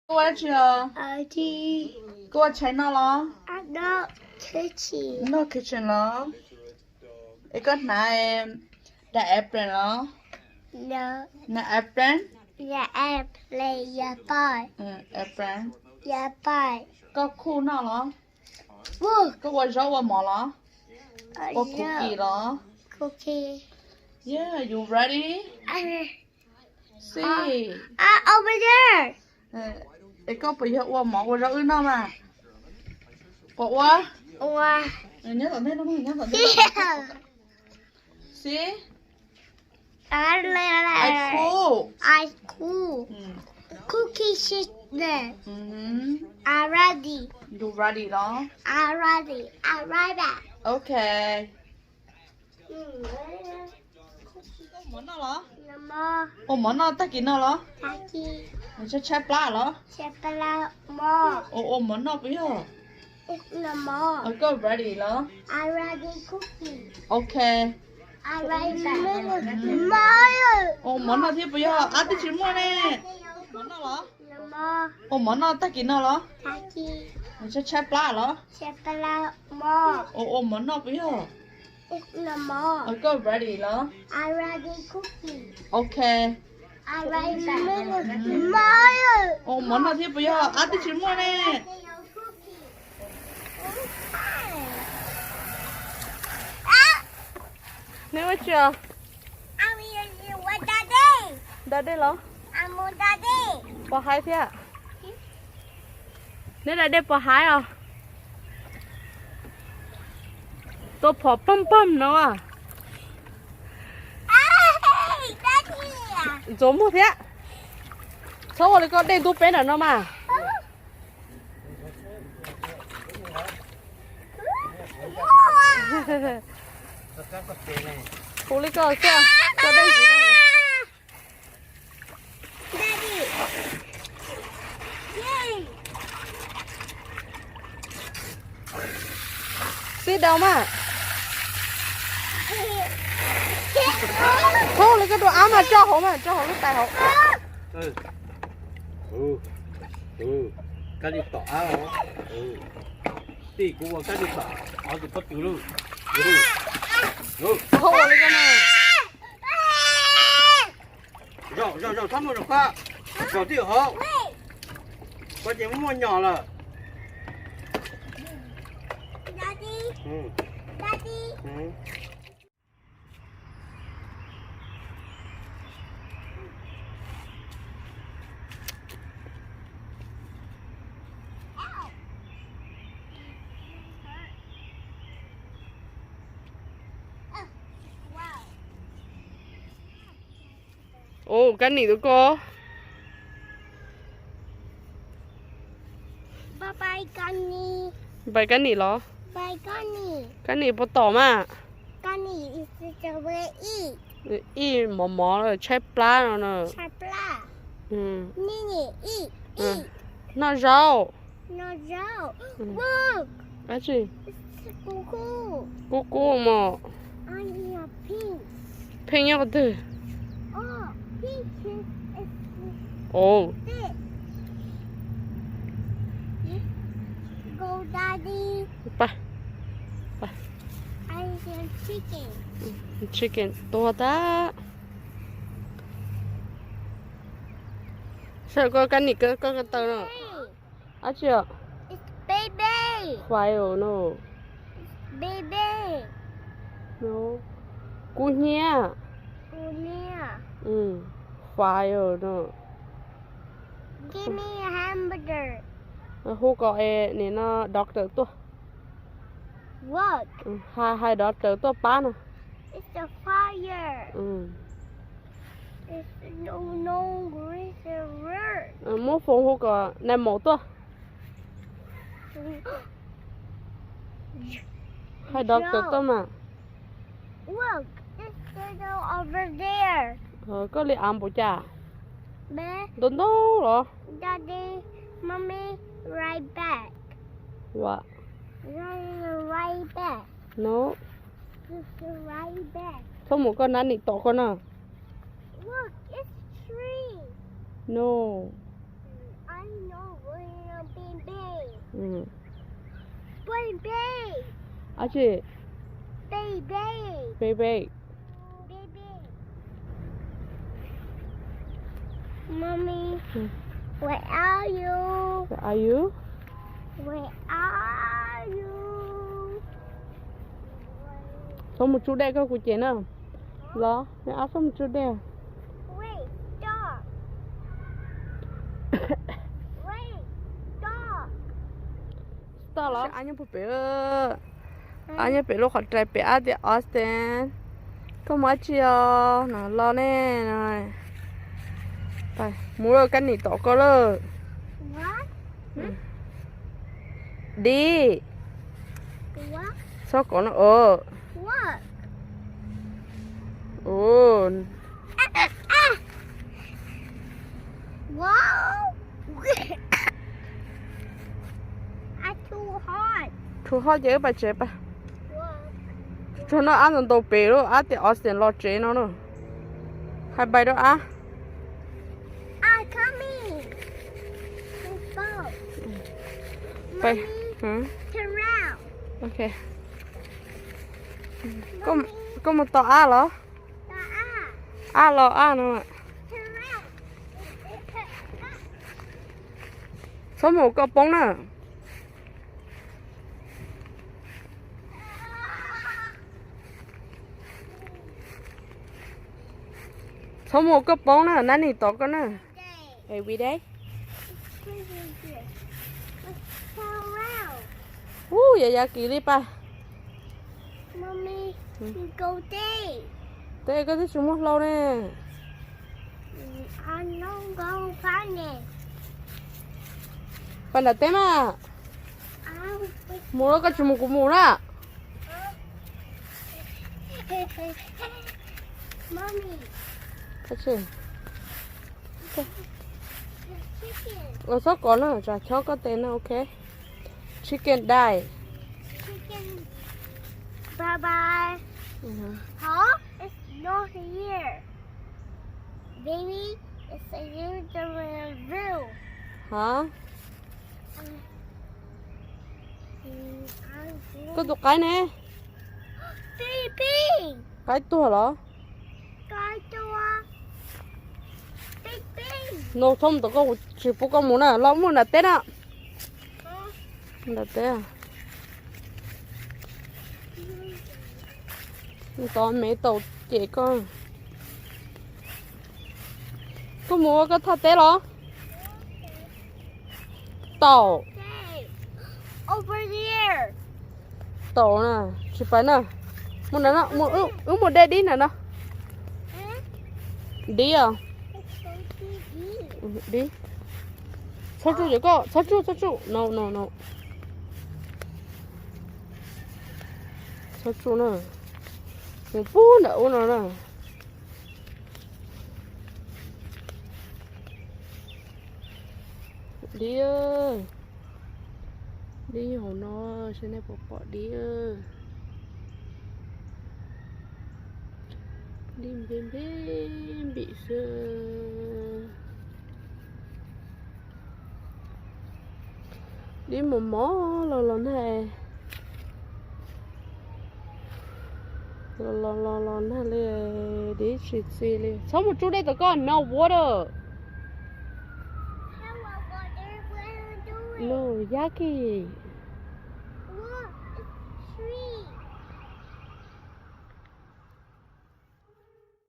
Koj ua dab tsi os? Koj ua tshais noj los? Noj kitchen los? Es koj hnav the apron los? Hnav apron? Apron. Koj cook noj los? Koj ua zaub ua mov los? Ua cookie los? Yeah, you ready? See. Es koj puas yog ua mov ua zaub wb noj mas? Puas ua? Nyob tom ntej no, nyob tom ntej. See. I cook. I cook. Cookie system. I ready. You ready los? I ready. I ready. Okay. Ua mov noj los? Ua mov noj tag kis no los? Tshaib tshaib plab los? Ua, ua mov noj puas yog? Koj ready los? Okay. Ua mov noj thiab puas yog? Ab, twb tsis muaj ne. Mov noj los? Ua mov noj tag kis no los? Tshaib tshaib plab los? Ua, ua mov noj puas yog? Koj ready los? Okay. Ua mov noj thiab puas yog? Ab, twb tsis muaj ne. Neb ua tsi os? Da dej los? Pos haib thiab. Neb da dej pos haib os. Tua phom pam pam no. Ntxuav muag thiab. Txhob ua li koj dej ntub peb nram no mas. Hu li koj xwb, koj dej ntxim. Sit down mas. Txhob li koj dua ab mas, tso hauv mas, tso hauv lub tais hauv. Kab li tom ab, tij kuv ua kab li tom ob tus pob tw lauj. Txhob ua li koj na. Zaum, zaum, zaum, txhob mus zaum koj. Zaum twj ywm hauv. Koj ces muaj nyom lawm. Ua kab nim tus koj. Npais kab nim los? Kab nim puas tom mas? Ib mov mov tshaib plab no na. Noj zaub. Dab tsi? Kub kub mos. Pheej nyob qhov twg? Ov. Chicken tuag tag. Saib koj kab nim koj ko taw no. Dab tsi os? Fire no. Kub hnyiab. Fire no. Hu kom nim no doctor tuaj. Hais, hais doctor tuaj pab no. Muab foos hu kom nais maum tuaj. Hais doctor tuaj mas. Koj li av npaum cas? Ntau ntau los? No. Txhob mus, koj nab nim tom koj na. No. Baby. Baby. Ab tsi? Baby. Baby. Baby. Mommy, where are you? Where are you? Where are you? Txhob mus tsuj dej koj kuv cem na. Los, neb ab txhob mus tsuj dej. Wait, stop. Wait, stop. Stop los? Ab nyob pem, ab nyob pem lub qhov rais pem ab tias Austin. Koj mus ab tsi os? No los ne. Mus lawm, kab nim tom koj lawm. Dib. Txhob kov no. Too hot ces wb pais tsev pab. Tsuag no ab ntau ntau pem lub ab tias Austin los tsev no na. Hais bye rau ab. I'm coming. Let's go. Pais. Mommy, turn around. Ok. Koj, Mommy, koj mus tos ab los? Tos ab. Ab los ab no. Turn around. Txhob mus koj poob na. Txhob mus koj poob na, nab nim tos koj na. Every day. Ub, yog yog kis li pab. Teb koj twb tsis muaj hlau ne. Pab nram teb mas. Mus los koj tsis mus kuv mus na. Txhob kov na, tsam chob koj tes na, ok. Chicken die. Chicken, bye bye. Huh? It's not here. Baby, it's in the room. Hov? Koj tus qaib ne? Baby. Qaib tuag los? No txhob mus tom koj, kuv tsis pub koj mus na, los mus nram teb na. Nram teb. Tov me tau cem koj. Koj mus ua koj thaj teb los? Tau. Tau na, tsis pais na. Mus na, wb mus de dib na no. Dib os. Dib. Txhob tsuj, koj txhob tsuj, txhob tsuj, no no no. Txhob tsuj na. Mus pub nram ub no na. Dib, dib hauv no, saib nej puas pom dib. Dib npib npib npim xwb. Dib mos mos los los nag. Los los los los nag li, dib tsis txi li. Txhob mus tsuj dej tom koj, no water. No, yucky.